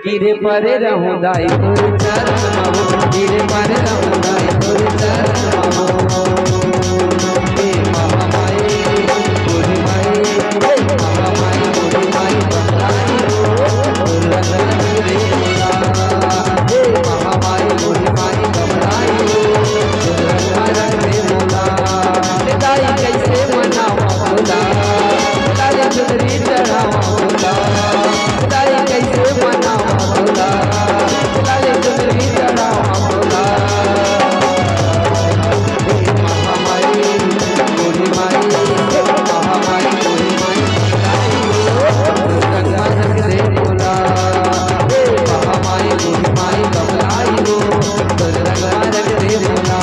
गिरे परे रहूं दाई तोर चरण म हो, गिरे परे रहूं दाई तोर चरण म हो। हे महामाई, मोरी माई, हे महामाई, मोरी माई, बतलाई हो, तोर रंग रे मोला। हे महामाई, मोरी माई, बतलाई हो, तोर रंग रे मोला। हे दाई, कइसे मनावा तोला, लाल चुनरी चढ़ावा तोला। दाई कइसे मनावा तोला, लाल चुनरी चढ़ावा तोला। हे महामाई, मोरी माई, हे महामाई, मोरी माई, बतलाई हो, तोर रंग मा रंग दे मोला। हे महामाई, मोरी माई, बतलाई हो, तोर रंग मा रंग दे मोला।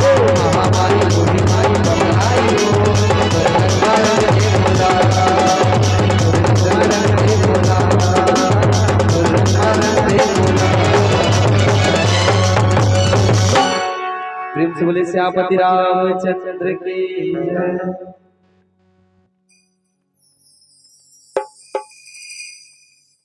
हे महामाई, मोरी माई, बतलाई हो, तोर रंग मा रंग दे मोला। प्रेम से बोले सियापति रामचंद्र की जय।